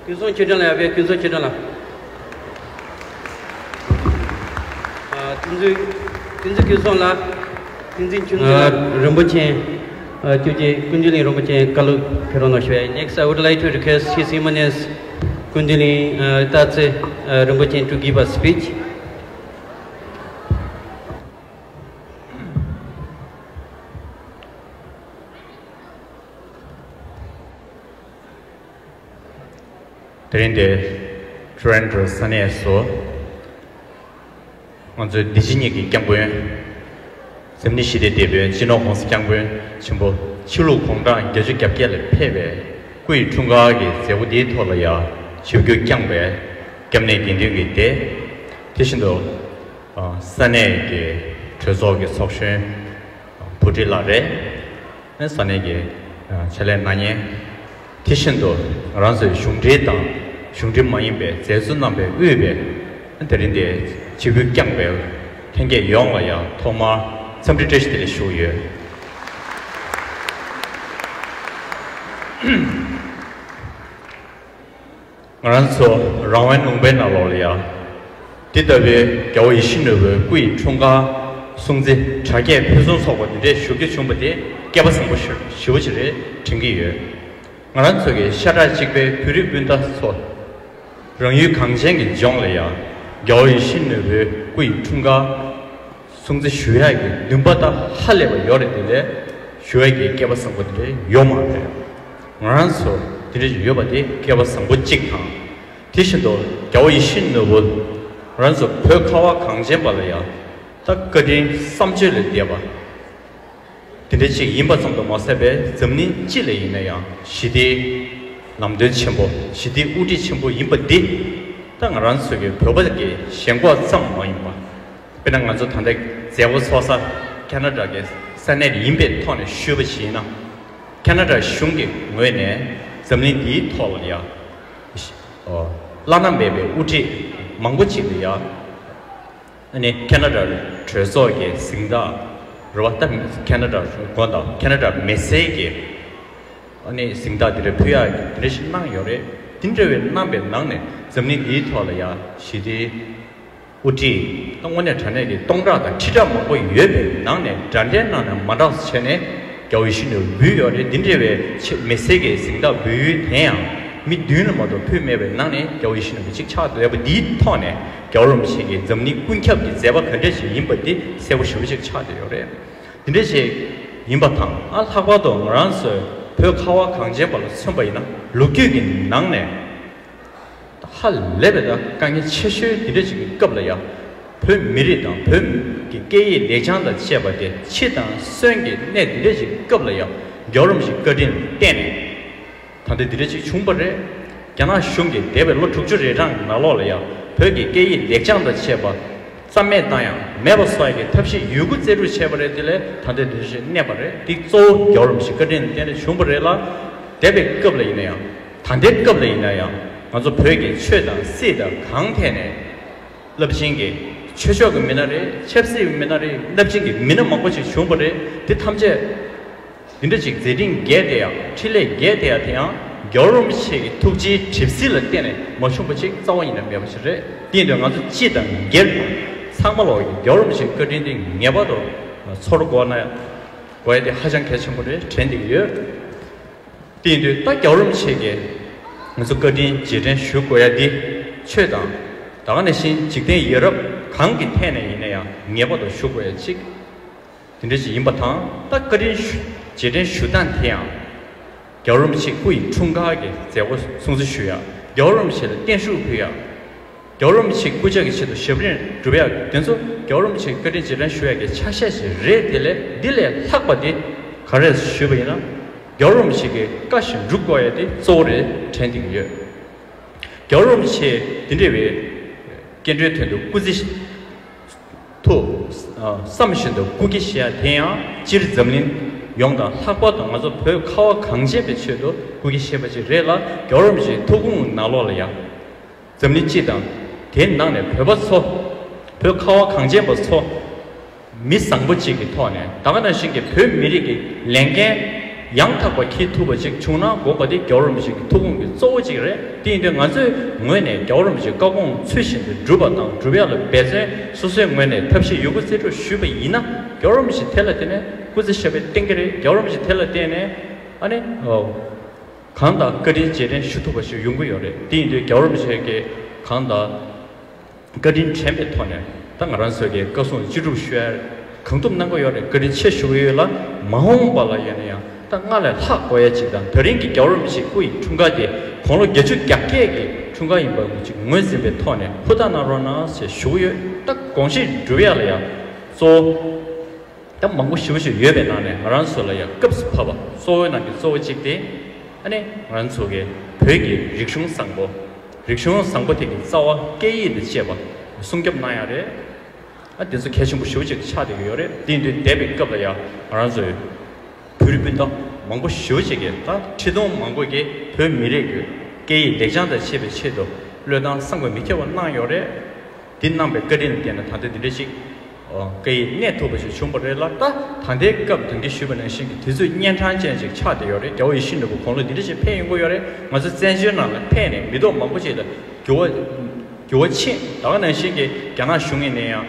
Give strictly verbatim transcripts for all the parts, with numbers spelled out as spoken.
ཀུན་བཟང་ཆོས་སྒྲོན་ལགས་ཡོད་པས། ཀུན་བཟང་ཆོས་སྒྲོན་ལགས། ཨ། བསྟན་འཛིན། བསྟན་འཛིན་ཀུན་བཟང་ལགས། བསྟན་འཛིན་ཆོས་འཛིན་ལགས། ཨ། རིན་པོ་ཆེ། ཨ། བཅུ་གཅིག་ཀུན་མཁྱེན་གླིང་རིན་པོ་ཆེ་བཀའ་སློབ་ཕེབས་རོགས་གནང་ཞུ་ཡ། Next, I would like to request His Eminence ཀུན་མཁྱེན་གླིང་། ཨ། སྟག་རྩེ། ཨ། རིན་པོ་ཆེ to give a speech. དེ་རིང་འདིར་ཊོ་རོན་ཊོ་ས་གནས་སུ་ང་ཚོའི་འདི་ཕྱི་གཉིས་ཀྱི་སྐྱབས་མགོན། འཛམ་གླིང་ཞི་བདེའི་དེད་དཔོན་སྤྱི་ནོར་༸གོང་ས་༸སྐྱབས་མགོན་ཆེན་པོ་ཕྱི་ལུགས་གུང་ཐང་བརྒྱད་ཅུ་གྱ་བརྒྱད་ལ་ཕེབས་པའི་སྐུ་ཡི་འཁྲུངས་སྐར་གྱི་མཛད་སྒོ་འདིའི་ཐོག་ལ་ཡང་ཆིབས་བསྒྱུར་བསྐྱངས་པའི་སྐྱབས་གནས་དགེ་འདུན་གྱི་སྡེ། དེ་བཞིན་དུ་ས་གནས་ཀྱི་གྲོས་ཚོགས་ཀྱི་ཚོགས་གཞོན་བུ་ཁྲིད་ལགས་རེད། ས་གནས་ཀྱི་ཕྱག་ལས་གནང་མཁན། དེ་བཞིན་དུ་ང་རང་ཚོའི་གཞུང་འབྲེལ་དང་གཞུང་འབྲེལ་མ་ཡིན་པའི་མཛད་གཙོ་རྣམ་པས་དབུས་པའི་དེ་རིང་འདིར་ཆིབས་བསྒྱུར་བསྐྱངས་པའི་ལྷན་རྒྱས་ཡོངས་ལ་ཡང་ཐོག་མར་འཚམས་འདྲི་བཀྲ་ཤིས་བདེ་ལེགས་ཞུ་གི་ཡོད། ང་རང་ཚོ་རང་དབང་ལུང་པའི་ནང་ལོགས་ལ་ཡང་། འདི་ལྟ་བུའི་རྒྱལ་བ་ཡིད་བཞིན་ནོར་བུའི་སྐུ་ཡི་འཁྲུངས་སྐར་སྲུང་བརྩི་དྲ་རྒྱའི་ཕུན་སུམ་ཚོགས་པ་འདི་འདྲའི་ཞུ་རྒྱུ་བྱུང་བ་དེ་སྐལ་པ་བཟང་པོ་ཞེ་པོ་ཅིག་རེད་དྲན་གྱི་ཡོད། ང་རང་ཚོ་གི་ཤ་ཁྲག་གཅིག་པའི་བོད་རིགས་སྤུན་ཟླ་ཚོ། རང་ཡུལ་གངས་ཅན་གྱི་ལྗོངས་ལ་ཡང་རྒྱལ་བ་ཡིད་བཞིན་ནོར་བུའི་སྐུ་ཡི་འཁྲུངས་སྐར་སྲུང་བརྩི་ཞུ་ཡག་གི་འདུན་པ་ད་ཧ་ལས་པ་ཡོད་རེད། དེ་ལས་ཞུ་ཡག་གི་སྐལ་པ་བཟང་པོ་དེ་འདྲ་ཡོད་མ་རེད། ང་རང་ཚོ་དེ་འདྲ་ཞིག་ཡོད་པ་དེ་སྐལ་པ་བཟང་པོ་གཅིག་དང་། དེ་བཞིན་དུ་རྒྱལ་བ་ཡིད་བཞིན་ནོར་བུ་ང་རང་ཚོ་བོད་ཁ་བ་གངས་ཅན་པ་ལ་ཡང་ད་བཀའ་དྲིན་བསམ་བརྗོད་ལས་འདས་པ་དེ་འདྲ་ཅིག་ཡིན་པ་ཙམ་དུ་མ་ཟད་པའི་འཛམ་གླིང་སྤྱི་ལ་ཡིན་ན་ཡང་ཞི་བདེའི་ལམ་སྟོན་ཆེན་པོ། ཞི་བདེའི་དབུ་ཁྲིད་ཆེན་པོ་ཡིན་པ་འདི་ད་ང་རང་ཚོ་གི་བོད་པ་གི་ཞེན་ཁོག་ཙམ་མ་ཡིན་པ། དཔེར་ན་ང་ཚོ་ད་ལྟ་མཛད་སྒོ་ཚོགས་ས་ཁེ་ན་ཌ་གི་ས་གནས་ཡིན་པའི་ཐོག་ནས་ཞུས་པ་ཞིག་ཡིན་ན། ཁེ་ན་ཌ་གཞུང་གི་ངོས་ནས་འཛམ་གླིང་འདིའི་ཐོག་ལ་ཡང་བླ་ན་མེད་པའི་དབུ་ཁྲིད་མང་པོ་ཅིག་ལ་ཡང་ཨ་ནི་ཁེ་ན་ཌ་གྲོས་ཚོགས་ཀྱི་གཟེངས་རྟགས་རེད་བ། ད་ཁེ་ན་ཌ་དགོན་དང་ཁེ་ན་ཌ་མི་སེར་གྱི་ཨ་ནི་གཟེངས་རྟགས་དེ་འདྲ་ཕུལ་ཡག་དེ་འདྲ་ཞིག་གནང་ཡོད་རེད། དེ་འདྲ་བའི་གནང་པའི་ནང་ནས་འཛམ་གླིང་འདིའི་ཐོག་ལ་ཡང་ཞི་བདེའི་དབུ་ཁྲིད་ད་དངོས་གནས་དྲང་གནས་ཀྱི་སྟོང་ཕྲག་དང་ཁྲི་ཕྲག་མང་པོ་ཡོད་པའི་ནང་ནས་འདྲ་འདྲའི་ནང་ནས་མ་འདྲ་བ་བྱས་ནས་རྒྱལ་བ་ཡིད་བཞིན་ནོར་བུ་འབུལ་ཡོད་རེད། འདི་འདྲ་བའི་ཆེ་མི་སེར་གྱི་གཟེངས་རྟགས་འབུལ་ཡུལ་དེ་ཡང་མི་བདུན་ལ་མ་གཏོགས་ཕུལ་མེད་པའི་ནང་ནས་རྒྱལ་བ་ཡིད་བཞིན་ནོར་བུ་གཅིག་ཆགས་བསྡད་པ་འདིའི་ཐོག་ནས་རྒྱལ་བ་རིན་པོ་ཆེ་གིས་འཛམ་གླིང་ཀུན་ཁྱབ་ཀྱི་མཛད་པ་ག་འདྲ་ཞིག་ཡིན་པ་འདི་གསལ་པོ་ཞེ་པོ་ཅིག་ཆགས་བསྡད་ཡོད་རེད། འདི་འདྲ་ཞིག་ཡིན་པ་དང་། ཨ། ལྷག་པར་དུ་ང་རང་ཚོའི་བོད་ཁ་བ་གངས་ཅན་པ་ལ་མཚོན་པ་ཡིན་ན་ལོ་རྒྱུས་ཀྱི་ནང་ནས་ཧ་ལས་པའི་ད་དཀའ་ངལ་ཆེ་ཤོས་འདི་འདྲ་ཞིག་གི་སྐབས་ལ་ཡང་བོད་མི་རིགས་དང་བོད་ཀྱི་སྐད་ཡིག་ལེགས་བྱང་དང་བཅས་པ་དེ་འཆི་དང་གསོན་གྱི་གནས་འདི་འདྲ་ཞིག་གི་སྐབས་ལ་ཡང་རྒྱལ་བ་རིན་པོ་ཆེའི་བཀའ་དྲིན་ལ་བརྟེན་ནས། ད་ལྟ་འདི་འདྲ་ཅིག་བྱུང་བ་རེད། རྒྱ་ནག་གཞུང་གིས་འདས་པའི་ལོ་དྲུག་ཅུ་རེ་གྲངས་ཀྱི་ནང་ལོགས་ལ་ཡང་བོད་ཀྱི་སྐད་ཡིག་ལེགས་བྱང་དང་བཅས་པ་རྩ་མེད་བཏང་ཡང་མེད་པ་བཟོ་ཡ་གི་ཐབས་ཤེས་ཡོད་རྒུ་རྩལ་སྤྲུགས་བྱས་པ་རེད། དེ་ལས་ད་ལྟ་འདི་འདྲ་ཞིག་གནས་པ་རེད། འདི་གཙོ་བོ་རྒྱལ་བ་རིན་པོ་ཆེའི་བཀའ་དྲིན་ལ་བརྟེན་ནས་བྱུང་བ་རེད་ལ། འདས་པའི་སྐབས་ལ་ཡིན་ན་ཡང་། ད་ལྟའི་སྐབས་ལ་ཡིན་ན་ཡང་ང་ཚོ་བོད་ཀྱི་ཆོས་དང་སྲིད་དང་གང་ཐད་ནས་རླབས་ཆེན་གྱི་ཆོས་ཕྱོགས་ཀྱི་མི་སྣ་རེད། ཆབ་སྲིད་ཀྱི་མི་སྣ་རེད། རླབས་ཆེན་གྱི་མི་སྣ་མང་པོ་ཞིག་བྱུང་བ་རེད། འདི་ཐམས་ཅད་འདི་འདྲ་ཅིག་མཛད་འཕྲིན་རྒྱས་བསྡད་ཡག་འཕྲིན་ལས་རྒྱས་བསྡད་ཡག་དེ་ཡང་རྒྱལ་བ་རིན་པོ་ཆེ་གི་ཐུགས་རྗེའི་གྲིབ་བསིལ་ལ་བརྟེན་ནས་མ་བྱུང་བ་ཅིག་རྩ་བ་ཉིད་ནས་མེད་པ་ཞིག་རེད། དེ་ཡིན་དུས་ང་ཚོ་སྤྱི་དང་སྒེར་ཚང་མ་ལོག་གི་རྒྱལ་བ་རིན་པོ་ཆེའི་བཀའ་དྲིན་དེ་ངེས་པར་དུ་ཚོར་དགོས་ན་དགོས་ཡ་དེ་ཧ་ཅང་གལ་ཆེན་པོ་རེད་དྲན་བསྡད་ཀྱི་ཡོད། དེ་ཡིན་དུས་ད་རྒྱལ་བ་རིན་པོ་ཆེ་གིས་ང་ཚོ་བཀའ་དྲིན་རྗེས་དྲན་ཞུ་དགོས་ཡ་འདི་ཆོས་དང་། ད་ག་ནང་བཞིན་འཇིག་རྟེན་ཡ་རབས་གང་གི་ཐད་ནས་ཡིན་ན་ཡང་ངེས་པར་དུ་ཞུ་དགོས་ཡ་གཅིག་དེ་འདྲ་ཞིག་ཡིན་པ་དང་། ད་བཀའ་དྲིན་ཞུ། རྗེས་དྲན་ཞུ་སྟངས་དེ་ཡང་རྒྱལ་བ་རིན་པོ་ཆེ་སྐུ་ཡི་འཁྲུངས་སྐར་གྱི་མཛད་སྒོ་སྲུང་བརྩི་ཞུ་ཡ། རྒྱལ་བ་རིན་པོ་ཆེ་ལ་བརྟན་བཞུགས་ཕུལ་ཡ། རྒྱལ་བ་རིན་པོ་ཆེའི་སྐུ་ཕྱྭ་གི་ཆེད་དུ་ཞབས་རིམ་སྒྲུབ་ཡ་དེ་ཚོ་རྒྱལ་བ་རིན་པོ་ཆེའི་བཀའ་དྲིན་རྗེས་དྲན་ཞུ་ཡ་གི་ཆ་ཤས་ཤིག་རེད། དེ་ལས་འདི་ལས་ལྷག་པ་དེ་ག་རེ་ཞུས་པ་ཡིན་ན། རྒྱལ་བ་རིན་པོ་ཆེ་གི་བཀའ་བཞིན་སྒྲུབ་དགོས་ཡ་དེ་གཙོ་བོ་རེད་དྲན་བསྡད་ཀྱི་ཡོད། རྒྱལ་བ་རིན་པོ་ཆེ་འདི་འདྲ་བའི་སྐྱེ་འགྲོའི་དོན་དུ་སྐུ་ཚེ་ཐུགས་བསམ་བཞིན་དུ་སྐུ་སྐྱེ་བཞེས་ཡ་དེ་ཡང་སྤྱིར་འཛམ་གླིང་ཡོངས་དང་ལྷག་པར་དུ་ང་ཚོ་བོད་ཁ་བ་གངས་ཅན་པའི་ཆེད་དུ་སྐུ་སྐྱེ་བཞེས་པ་ཅིག་རེད་ལ། རྒྱལ་བ་རིན་པོ་ཆེའི་ཐུགས་དགོངས་ནང་ལོགས་ལ་ཡང་འཛམ་གླིང་སྤྱི་དང་དེའི་ནང་ནས་བོད་པ་ཚོ། བོད་ཁ་བ་གངས་ཅན་པ་ཚོ་མི་བཟང་པོ་གཅིག་གི་ཐོག་ནས། ད་ག་ནང་བཞིན་གྱི་བོད་མི་རིགས་ཀྱི་ལས་འགན་ ཡང་དག་པ་འཁྱེར་ཐུབ་པ་ཅིག་བྱུང་ན་དགོངས་པ་དེ་རྒྱལ་བ་རིན་པོ་ཆེ་གི་ཐུགས་དགོངས་ཀྱི་གཙོ་བོ་ཅིག་རེད། དེ་ཡིན་དུས་ང་ཚོའི་ངོས་ནས་རྒྱལ་བ་རིན་པོ་ཆེའི་བཀའ་དགོངས་ཚུལ་བཞིན་དུ་སྒྲུབ་པ་དང་སྒྲུབ་ཡག་ལ་འབད་བརྩོན་སོ་སོའི་ངོས་ནས་ཐབས་ཤེས་ཡོད་རྒུ་རྩལ་སྤྲུགས་ཞུས་པ་ཡིན་ན། རྒྱལ་བ་རིན་པོ་ཆེ་དེ་ལ་བརྟེན་ནས་སྐུ་ཚེ་ཞབས་པད་བརྟན་གྱི་རེད། རྒྱལ་བ་རིན་པོ་ཆེ་དེ་ལ་བརྟེན་ནས་ཨ་ནི་ཨོ་གང་དང་བཀའ་དྲིན་རྗེས་དྲན་ཞུ་ཐུབ་པ་ཞིག་ཡོང་གི་ཡོད་རེད། དེ་ཡིན་དུས་རྒྱལ་བ་རིན་པོ་ཆེ་གིས་གང་དང་བཀའ་དྲིན་དྲན་པའི་ཐོག་ནས་ད་ང་རང་ཚོ་གིས་བཀའ་གསུང་ཅི་སྒྲུབ་ཞུ་ཡ་གང་ཐུབ་གནང་གི་ཡོད་རེད། བཀའ་དྲིན་ཆེ་ཞུ་གི་ཡོད་ལ། མ་འོངས་པ་ལ་ཡིན་ན་ཡང་ད་སྔར་ལས་ལྷག་དགོས་ཡ་ཅིག་དང་། ད་རིང་གི་རྒྱལ་བ་རིན་པོ་ཆེའི་སྐུ་ཡི་འཁྲུངས་སྐར་དེ་དགུང་ལོ་བརྒྱད་ཅུ་གྱ་བརྒྱད་ཀྱི་འཁྲུངས་སྐར་ཡིན་པ་ཅིག་ངོས་འཛིན་པའི་ཐོག་ནས་ཧུར་ཐག་གནང་རོགས་གནང་ཞེས་ཞུ་གི་ཡོད། ད་དགོངས་བཞེས་སྒྲུབ་ཡ་ལ་ཡང་གཙོ་བོ་ད་མང་པོ་ཞེ་པོ་ཞིག་ཡོད་པའི་ནང་ནས་ང་རང་ཚོ་ལ་ཡང་སྐབས་སུ་བབས་པ་གཙོ་བོའི་ནང་གི་གཙོ་བོ་གཅིག་དེ། ཨ་ནི་ང་རང་ཚོ་གི་བོད་ཀྱི་རིག་གཞུང་བཟང་པོ། རིག་གཞུང་བཟང་པོ་དེ་གི་རྩ་བ་སྐད་ཡིག་དང་བཅས་པ་སྲུང་སྐྱོབ་གནང་ཡ་རེད། ཨ་དེ་ཚོ་གལ་ཆེན་པོ་ཞེ་པོ་ཅིག་ཆགས་བསྡད་ཀྱི་ཡོད་རེད། དེ་ཡིན་དུས་འདས་པའི་སྐབས་ལ་ཡང་ང་རང་ཚོའི་བོད་རིགས་སྤུན་ཟླ་མང་པོ་ཞེ་པོ་ཅིག་གིས་ད་ཁྲི་སྟོང་མང་པོ་གིས་བོད་མི་རིགས་ཀྱི་སྐད་ཡིག་ལེགས་བྱང་དང་བཅས་པའི་ཆེད་དུ་བློས་བཏང་བསམ་གྱིས་མི་ཁྱབ་པ་གནང་ཡོད་རེད། འདི་གནང་བའི་བཀའ་དྲིན་ལ་བརྟེན་ནས་ད་ལྟ་འདི་འདྲ་ཞིག་སྐད་ཡིག་གནས་ཐུབ་པ་ཞིག་བྱུང་བ་རེད་ལ། ད་ད་ལྟའི་སྐབས་ད་གིན་ཞུས་པ་ནང་བཞིན་གྱི་དུས་ཚོད་གཉན་འཕྲང་ཅན་ཞིག་ཆགས་བསྡད་ཡོད་རེད། རྒྱལ་བ་ཡིད་བཞིན་ནོར་བུ་དགུང་ལོ་འདི་འདྲ་ཞིག་ཕེབས་ཡོང་གི་ཡོད་རེད། ང་ཚོ་བཙན་བྱོལ་ནང་ལ་ཕེབས་ནས་མི་ཐོག་མང་པོ་ཞིག་ལ་འགྱུར་བ་འགྱུར་བ་ཕྱིན། ད་ག་ནང་བཞིན་གྱི་རྒྱ་ནག་གཞུང་ཡིན་ན་ཡང་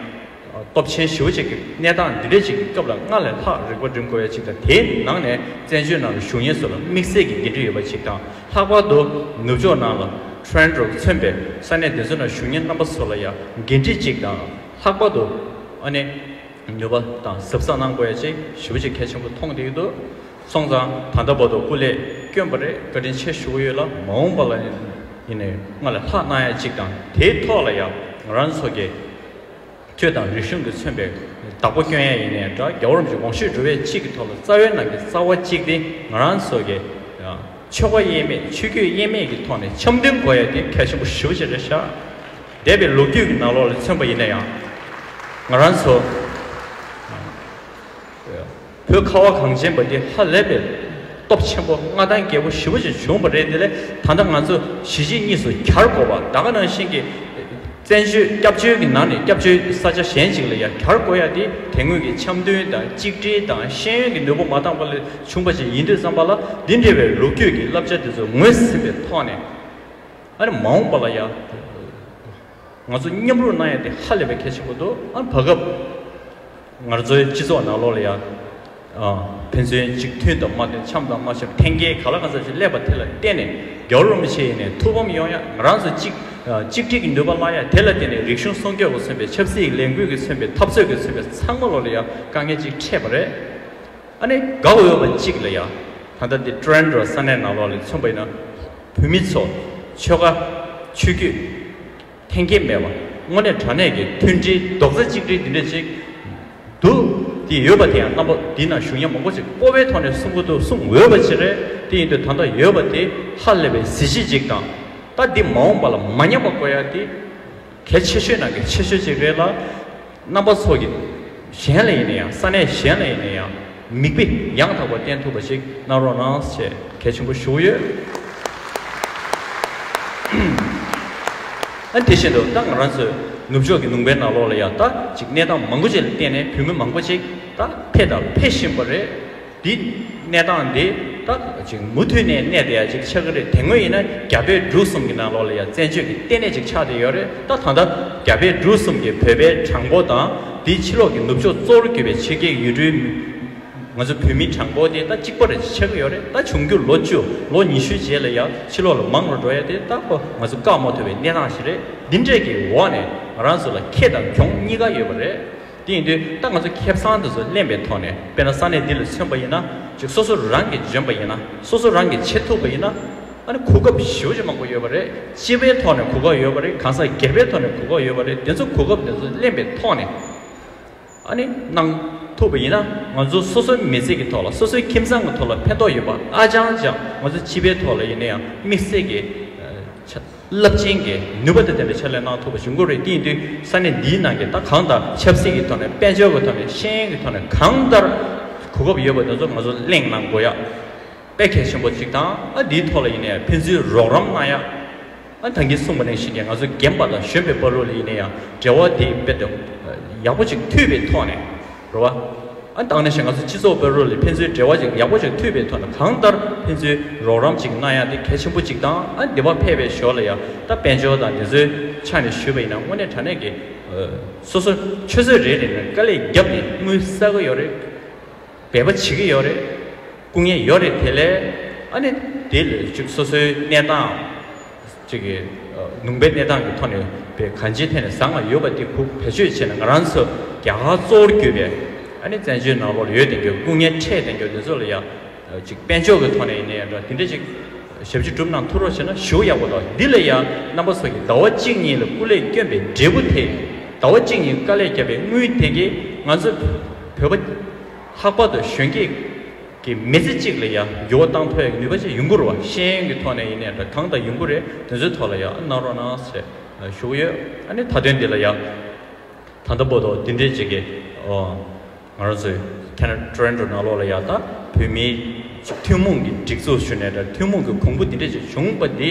སྟོབས་ཆེན་ཞེ་པོ་ཅིག་གི་གནས་སྟངས་འདི་འདྲ་ཅིག་གི་སྐབས་ལ་སྔར་ལས་ལྷག་རིག་པ་སྒྲིམ་དགོས་ཡ་ཅིག་དང་། དེའི་ནང་ནས་བཙན་བྱོལ་ནང་ལ་བཞུགས་མཁན་ཚོ་ལ་དམིགས་བསལ་གྱི་འགན་འཁྲི་ཡོད་པ་ཅིག་དང་། ལྷག་པར་དུ་ནུབ་ཕྱོགས་ནང་ལ་ཊོ་རོན་ཊོ་མཚོན་པའི་ས་གནས་དེ་ཚོ་ནང་བཞུགས་མཁན་རྣམ་པ་ཚོ་ལ་ཡང་འགན་འཁྲི་གཅིག་དང་། ལྷག་པར་དུ་ཨ་ནི་ནུས་པ་དང་གཟབ་གཟབ་གནང་དགོས་ཡ་ཅིག་ཞེ་པོ་ཅིག་གལ་ཆེན་པོ་མཐོང་བསྡད་ཀྱི་འདུག་སོང་ཙང་ད་ལྟ་བར་དུ་སྐུ་ལས་བསྐྱོན་པ་རེད། བཀའ་དྲིན་ཆེ་ཞུ་གི་ཡོད་ལ། མ་འོངས་པ་ལ་ཡིན་ནའི་སྔར་ལས་ལྷག་གནང་ཡ་ཅིག་དང་། དེའི་ཐོག་ལ་ཡང་ང་རང་ཚོ་གི་ཆོས་དང་རིག་གཞུང་གིས་མཚོན་པའི་བདག་པོ་སྐྱོན་ཡ་ཡིན་ནའི་འདྲ། རྒྱལ་བ་རིན་པོ་ཆེ་དགོངས་བཞེས་སྒྲུབ་ཡ་གཅིག་གི་ཐོག་ལ་རྩ་བའི་ནང་གི་རྩ་བ་གཅིག་དེ་ང་རང་ཚོ་གི་ཆོལ་ཁ་དབྱེར་མེད་ཆོས་བརྒྱུད་དབྱེར་མེད་ཀྱི་ཐོག་ནས་འཆམ་མཐུན་དགོས་ཡ་དེ་གལ་ཆེན་པོ་ཞེ་པོ་ཅིག་རེད་ཤག་འདས་པའི་ལོ་རྒྱུས་ཀྱི་ནང་ལོགས་ལ་མཚོན་པ་ཡིན་ན་ཡང་། ང་རང་ཚོ་བོད་ཁ་བ་གངས་ཅན་པ་འདི་ཧ་ལས་པའི་སྟོབས་ཆེན་པོ་མངའ་ཐང་རྒྱས་པོ་ཞེ་པོ་ཅིག་བྱུང་བ་རེད། དེ་ལས་ད་ལྟ་ང་ཚོ་གཞིས་བྱེས་གཉིས་སུ་གྱར་དགོས་པ། ད་ག་ནང་བཞིན་གྱི་བཙན་བྱོལ་སྐྱབས་བཅོལ་གྱི་ནང་ནས་སྐྱབས་བཅོལ་ས་ཆ་གཞན་ཅིག་ལ་ཡང་གྱར་དགོས་ཡ་དེ་དེ་སྔོན་གྱི་འཆམ་མཐུན་དང་གཅིག་སྒྲིལ་དང་ཤེས་ཡོན་གྱི་ནུས་པ་མ་འདང་པ་ལས་བྱུང་བ་ཅིག་ཡིན་དུས་ཙམ་པ་ལ། འདི་འདྲ་བའི་ལོ་རྒྱུས་ཀྱི་བསླབ་བྱ་དེ་ཚོ་ངོས་ཟིན་པའི་ཐོག་ནས། ཨ་ནི་མ་འོངས་པ་ལ་ཡང་ང་ཚོ་མཉམ་རུབ་གནང་ཡ་དེ་ཧ་ལས་པའི་གལ་ཆེན་པོ་འདུག་ཨ་ནི་བར་སྐབས་ང་ཚོའི་སྤྱི་ཚོགས་ནང་ལོགས་ལ་ཡང་ཨ་ཕན་ཚུན་གཅིག་མཐུན་དང་མ་མཐུན། འཆམ་དང་མ་འཆམ། འཐེན་འཁྱེར་ག་ལ་ག་ཚོད་ཅིག་སླེབས་པ་དེ་ལ་བརྟེན་ནས་རྒྱལ་བ་རིན་པོ་ཆེ་ཡིན་ནའི་ཐུགས་ཕམ་ཡོང་ཡ། ང་རང་ཚོ་གཅིག་ཨ་གཅིག་སྒྲིལ་གྱི་ནུས་པ་བརླག་ཡ། དེ་ལ་བརྟེན་ནས་རིག་གཞུང་སྲུང་སྐྱོབ་ཀྱིས་མཚོན་པའི་ཆབ་སྲིད་ཀྱི་ལས་འགུལ་གྱིས་མཚོན་པའི་འཐབ་རྩོད་ཀྱིས་མཚོན་པའི་ཚང་མ་ལོགས་ལ་ཡང་དཀའ་ངལ་ཅིག་འཕྲད་པ་རེད། ཨ་ནི་དགའ་འོས་པ་གཅིག་ལ་ཡང་ད་ལྟ་འདི་ཊོ་རོན་ཊོ་ས་གནས་ནང་ལོགས་ལ་མཚོན་པ་ཡིན་ན། བོད་མི་ཚོ་ཆོལ་ཁ་ཆོས་བརྒྱུད་འཐེན་འཁྱེར་མེད་པ། དངོས་གནས་དྲང་གནས་ཀྱི་མཐུན་སྒྲིལ་རྡོག་རྩ་གཅིག་སྒྲིལ་འདི་འདྲ་ཅིག་འདུག་དེ་ཡོད་པ་དེ་ཡང་རྣམ་པ་འདི་ན་བཞུགས་མཁན་མང་པོ་ཅིག་སྤོབས་པའི་ཐོག་ནས་གསུང་གི་འདུག་གསུང་འོས་པ་ཅིག་རེད། དེ་ཡིན་དུས་ད་ལྟ་ཡོད་པ་དེ་ཧ་ལས་པའི་གཟི་བརྗིད་ཅིག་དང་། ད་འདི་མ་འོངས་པ་ལ་མ་ཉམས་པ་དགོས་ཡ་དེ་གལ་ཆེ་ཤོས་ནང་གི་ཆེ་ཤོས་ཅིག་རེད་ལ། རྣམ་པ་ཚོ་གི་གཞན་ལ་ཡིན་ན་ཡང་། ས་གནས་གཞན་ལ་ཡིན་ན་ཡང་མིག་དཔེ་ཡང་དག་པ་བསྟན་ཐུབ་པ་ཞིག་གནང་རོགས་གནང་ཞེས་གལ་ཆེན་པོ་ཞུ་གི་ཡོད། ཨ་དེ་བཞིན་དུ་ད་ང་རང་ཚོའི་ནུབ་ཕྱོགས་ཀྱི་ལུང་པའི་ནང་ལོགས་ལ་ཡང་ད་ཅིག་གནས་སྟངས་མང་པོ་ཅིག་ལ་བརྟེན་ནས་བོད་མི་མང་པོ་ཅིག་ད་ཕེབས་དང་ཕེབས་བཞིན་པ་རེད། འདི་གནས་སྟངས་འདི་ད་ཅིག་མུ་མཐུད་ནས་གནས་བསྡད་ཡ་ཅིག་ཆགས་ཀྱི་རེད། དེ་སྔོན་ཡིན་ན་རྒྱ་བལ་འབྲུག་གསུམ་གྱི་ནང་ལོགས་ལ་ཡ་བཙན་བྱོལ་གྱི་ལྟེ་གནས་ཅིག་ཆགས་བསྡད་ཡོད་རེད། ད་ད་ལྟ་རྒྱ་བལ་འབྲུག་གསུམ་གྱི་བོད་པའི་གྲངས་འབོར་དང་། དེའི་ཕྱི་ལོགས་ཀྱི་ནུབ་ཕྱོགས་གཙོ་བོར་གྱུར་པའི་ཕྱི་རྒྱལ་ཡུལ་གྲུའི་ང་ཚོ་བོད་མིའི་གྲངས་འབོར་དེ་ད་གཅིག་པ་རེ་ཆགས་ཀྱི་ཡོད་རེད། ད་འབྱུང་འགྱུར་ལོ་བཅུ་ལོ་ཉི་ཤུ་རྗེས་ལ་ཡ་ཕྱི་ལོགས་ལ་མང་རུ་འགྲོ་ཡ་དེ་ད་ཁོ་ང་ཚོ་བཀག་མ་ཐུབ་པའི་གནས་སྟངས་ཤིག་རེད། འདི་འདྲས་ཀྱི་འོག་ནས་ང་རང་ཚོ་ལ་ཁེ་དང་གྱོང་གཉིས་ཀ་ཡོད་པ་རེད། དེ་ཡིན་དུས་ད་ང་ཚོ་ཁེ་བཟང་དེ་ཚོ་ལེན་པའི་ཐོག་ནས། དཔེར་ན་ས་གནས་འདི་ལ་མཚོན་པ་ཡིན་ན། ཅིག་སོ་སོ་རང་གིས་འཇོན་པ་ཡིན་ན། སོ་སོ་རང་གིས་བྱེད་ཐུབ་པ་ཡིན་ན། ཨ་ནི་གོ་སྐབས་ཞེ་པོ་ཅིག་མང་པོ་ཡོད་པ་རེད། སྤྱི་པའི་ཐོག་ནས་གོ་སྐབས་ཡོད་པ་རེད། གང་ཟག་སྒེར་པའི་ཐོག་ནས་གོ་སྐབས་ཡོད་པ་རེད། དེ་ཚོ་གོ་སྐབས་དེ་ཚོ་ལེན་པའི་ཐོག་ནས་ཨ་ནི་གནང་ཐུབ་པ་ཡིན་ན། ང་ཚོ་སོ་སོའི་མི་ཚེ་གི་ཐོག་ལ། སོ་སོའི་ཁྱིམ་ཚང་གི་ཐོག་ལ་ཕན་ཐོགས་ཡོད་པ། ཨ་ཅང་ཅང་ང་ཚོ་སྤྱི་པའི་ཐོག་ལ་ཡིན་ན་ཡང་དམིགས་བསལ་གྱི་ཨ་ཆ་རླབས་ཆེན་གྱི་ནུས་པ་དང་ལྡན་པའི་ཕྱག་ལས་གནང་ཐུབ་པ་བྱུང་གི་རེད། དེ་ཡིན་དུས་ས་གནས་འདིའི་ནང་གི་ད་གང་ལྟར་ཆབ་སྲིད་ཀྱི་ཐོག་ནས། དཔལ་འབྱོར་གྱི་ཐོག་ནས། ཤེས་ཡོན་གྱི་ཐོག་ནས། གང་ལྟར་གོ་སྐབས་ཡོད་པ་དེ་ཚོ་ང་ཚོ་གླེང་གནང་དགོས་ཡ་དཔེ་གལ་ཆེན་པོ་ཅིག་དང་། ཨ་འདིའི་ཐོག་ལ་ཡིན་ནའི་ཕན་ཚུན་རོགས་རམ་གནང་ཡ། ཨ་ད་གིན་གསུངས་པ་ནང་བཞིན་གྱི་ང་ཚོ་རྒན་པ་དང་གཞོན་པའི་བར་ལ་ཡིན་ནའི་ཡང་འབྲེལ་བ་དེ་དཔེ་དེ་ཡག་པོ་ཅིག་མཐུད་པའི་ཐོག་ནས་རེད་བ། ཨ་དང་ནས་ཞེ་ང་ཚོ་སྤྱི་ཚོགས་བར་ལ་ཕན་ཚུན་འབྲེལ་བ་ཅིག་ཡག་པོ་ཅིག་མཐུད་པའི་ཐོག་ནས་གང་ལྟར་ཕན་ཚུན་རོགས་རམ་ཅིག་གནང་ཡ་དེ་གལ་ཆེན་པོ་ཅིག་དང་། ཨ་འདི་བ་ཕེབས་པའི་ཞོར་ལ་ཡ་ད་དཔལ་འབྱོར་དང་འདི་ཚོའི་ཆ་ནས་ཞུས་པ་ཡིན་ན། དངོས་གནས་དྲང་གནས་ཀྱི་སོ་སོ་ཆུ་ཚོད་རེ་རེ་ནས་དཀའ་ལས་བརྒྱབ་ནས་དངུལ་བསགས་ཀྱི་ཡོད་རེད། འབད་པ་བྱེད་ཀྱི་ཡོད་རེད། སྐུ་ངལ་ཡོད་རེད། དེ་ལས་ཨ་ནི་དེ་ལས་ཅིག་སོ་སོའི་གནས་སྟངས་ཅིག་གི་ནུས་པའི་གནས་སྟངས་ཀྱི་ཐོག་ནས་པའི་གང་ཅིའི་ཐད་ནས་བཟང་བ་ཡོད་པ་དེ་ཁུག་བེད་སྤྱོད་བྱས་ནས། ང་རང་ཚོ་རྒྱ་གར་གཙོ་བོར་གྱུར་པའི་ཨ་ནི་བཙན་བྱོལ་ནང་ལོགས་ལ་ཡོད་བསྡད་རྒྱུ་སྐུ་ངལ་འཕྲད་བསྡད་རྒྱུ་དེ་ཚོ་ལ་ཡ་ཅིག་དཔལ་འབྱོར་གྱི་ཐོག་ནས་ཡིན་ན་ཡང་འདྲ། དེ་འདྲ་ཅིག་ཞབས་ཕྱི་སྒྲུབ་གནང་ཐུབ་རོགས་བྱས་ན་ཞེ་པོ་ཡག་པོ་འདུག་འདི་ལ་ཡ་རྣམ་པ་ཚོ་གིས་ཟླ་བ་གཅིག་གཉིས་ལ་སྐུ་ལས་བསྐྱོན་པའི་འབྲས་བུ་དེ། ཟླ་བ་གཅིག་གཉིས་དཀའ་ལས་བརྒྱབ་པའི་དངུལ་དེ་གིས་ང་ཚོ་བོད་པ་ལྷག་པར་དུ་གཞོན་སྐྱེས་ཀྱི་མི་ཚེ་གཅིག་ལ་ཡ་འགྱུར་བ་བཏང་ཐུབ་ཡག་ནུས་པ་ཅིག་ཡོང་གི་རེད་བ། ཤེས་ཡོན་གྱི་ཐོག་ནས་ཡིན་ནའི་འདྲ། གང་ལྟར་ཡོང་གི་རེད། དེ་ཚོའི་ཐོག་ལ་ཡ་གནང་རོགས་གནང་ཟེར་ཞུ་གི་ཡོད། ཨ་ནི་མཐའ་དོན་འདི་ལ་ཡ་ད་ལྟ་བར་དུ་འདི་འདྲའི་ཅིག་གི་ཨོ་ང་རང་ཚོའི་ཁེ་ན་ཊོ་རོན་ཊོ་ནང་ལོགས་ལ་ཡ་ད་བོད་མིའི་ཐུན་མོང་གི་སྒྲིག་འཛུགས་ཞུ་ནའི་འདྲ། ཐུན་མོང་གི་གོང་བུ་འདི་འདྲ་ཅིག་བྱུང་པ་འདི་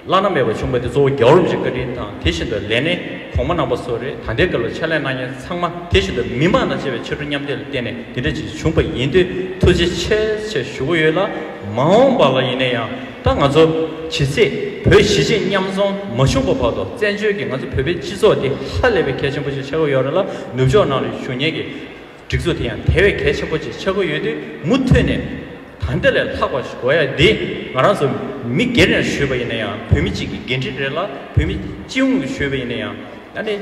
བླ་ན་མེད་པ་བྱུང་པ་དེ་གཙོ་བོ་རྒྱལ་བ་རིན་པོ་ཆེ་བཀའ་དྲིན་དང་། དེ་བཞིན་དུ་ལས་སྣེ་གོང་མ་རྣམ་པ་ཚོ་རེད། ད་ལྟའི་སྐབས་ལ་ཕྱག་ལས་གནང་མཁན་ཚང་མ། དེ་བཞིན་དུ་མི་མང་དང་བཅས་པའི་ཕྱར་གྲུ་མཉམ་འདེགས་ལ་བརྟེན་ནས་འདི་འདྲ་ཅིག་བྱུང་པ་ཡིན་དུས་ཐུགས་རྗེ་ཆེ་ཆེ་ཞུ་གི་ཡོད་ལ། མ་འོངས་པ་ལ་ཡིན་ན་ཡང་ད་ང་ཚོ་ཇི་སྲིད་བོད་གཞིས་བྱེས་མཉམ་འཛོམས་མ་བྱུང་བ་བར་དུ་བཙན་བྱོལ་གྱི་ང་ཚོ་བོད་པའི་སྤྱི་ཚོགས་འདི་ཧ་ལས་པའི་གལ་ཆེན་པོ་ཞིག་ཆགས་ཀྱི་ཡོད་རེད་ལ། ནུབ་ཕྱོགས་ནང་ལ་བཞུགས་མཁན་གྱི་སྒྲིག་འཛུགས་དེ་ཡང་དེ་བས་གལ་ཆེན་པོ་ཅིག་ཆགས་ཀྱི་ཡོད་དུས། མུ་མཐུད་ནས་ད་ལྟ་ལས་ལྷག་པ་ཞིག་དགོས་ཡ་འདི་ང་རང་ཚོ་མི་སྒེར་ནས་ཞུས་པ་ཡིན་ན་ཡང་། བོད་མི་གཅིག་གི་འགན་འཁྲི་རེད་ལ། བོད་མི་སྤྱི་ཡོངས་ཀྱིས་ཞུས་པ་ཡིན་ན་ཡང་། ཨ་ནི་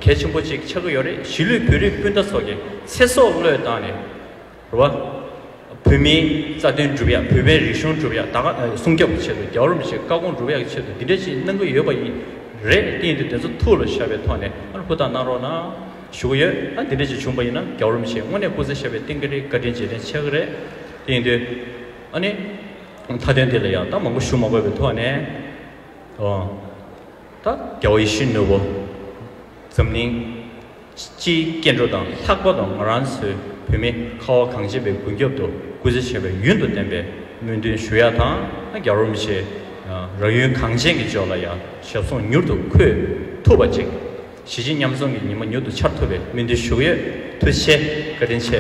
གལ་ཆེན་པོ་ཅིག་ཆགས་ཀྱི་ཡོད་རེད། གཞིས་ལུས་བོད་རིགས་སྤུན་ཟླ་ཚོ་གི་ཚེ་སྲོག་བློས་བཏང་ནས་རེད་བ། བོད་མིའི་རྩ་དོན་སྒྲུབ་ཡ། བོད་པའི་རིག་གཞུང་སྒྲུབ་ཡ། ད་ག་སྲུང་སྐྱོབ་ཀྱི་ཆེད་དུ། རྒྱལ་བ་རིན་པོ་ཆེའི་བཀའ་དགོངས་སྒྲུབ་ཡ་གི་ཆེད་དུ་འདི་འདྲ་ཞིག་གནང་གི་ཡོད་པ་ཡིན་རེད། དེ་ཡིན་དུས་དེ་ཚོ་ཐུགས་ལ་བཞག་པའི་ཐོག་ནས་ཨ་ཧུར་ཐག་གནང་རོགས་གནང་ཞུ་གི་ཡོད། ཨ་འདི་འདྲ་ཞིག་བྱུང་པ་ཡིན་ན་རྒྱལ་བ་རིན་པོ་ཆེ་དངོས་གནས་སྐུ་ཚེ་ཞབས་པད་བརྟན་གྱི་རེད། བཀའ་དྲིན་རྗེས་དྲན་ཆེ་གི་རེད། དེ་ཡིན་དུས་ཨ་ནི་མཐའ་དོན་དེ་ལ་ཡང་ད་མང་པོ་ཞུ་མ་དགོས་པའི་ཐོག་ནས། ཨོ། ད་རྒྱལ་བ་ཡིད་བཞིན་ནོར་བུ་འཛམ་གླིང་སྤྱིའི་སྐྱེ་འགྲོ་དང་། ལྷག་པར་དུ་ང་རང་ཚོའི་བོད་མི་ཁ་བ་གངས་ཅན་པའི་མགོན་སྐྱབས་དུ་སྐུ་ཚེ་ཞབས་པད་ཡུན་དུ་བརྟན་པའི་སྨོན་འདུན་ཞུ་ཡ་དང་། རྒྱལ་བ་རིན་པོ་ཆེ་རང་ཡུལ་གངས་ཅན་གྱི་ལྗོངས་ལ་ཡང་ཞབས་ཟུང་མྱུར་དུ་འཁོད་ཐུབ་པ་ཅིག་གཞིས་བྱེས་མཉམ་འཛོམས་ཀྱི་ཉི་མ་མྱུར་དུ་འཆར་ཐུབ་པའི་སྨོན་འདུན་ཞུ་གི་ཡོད། ཐུགས་རྗེ་ཆེ། བཀའ་དྲིན་ཆེ།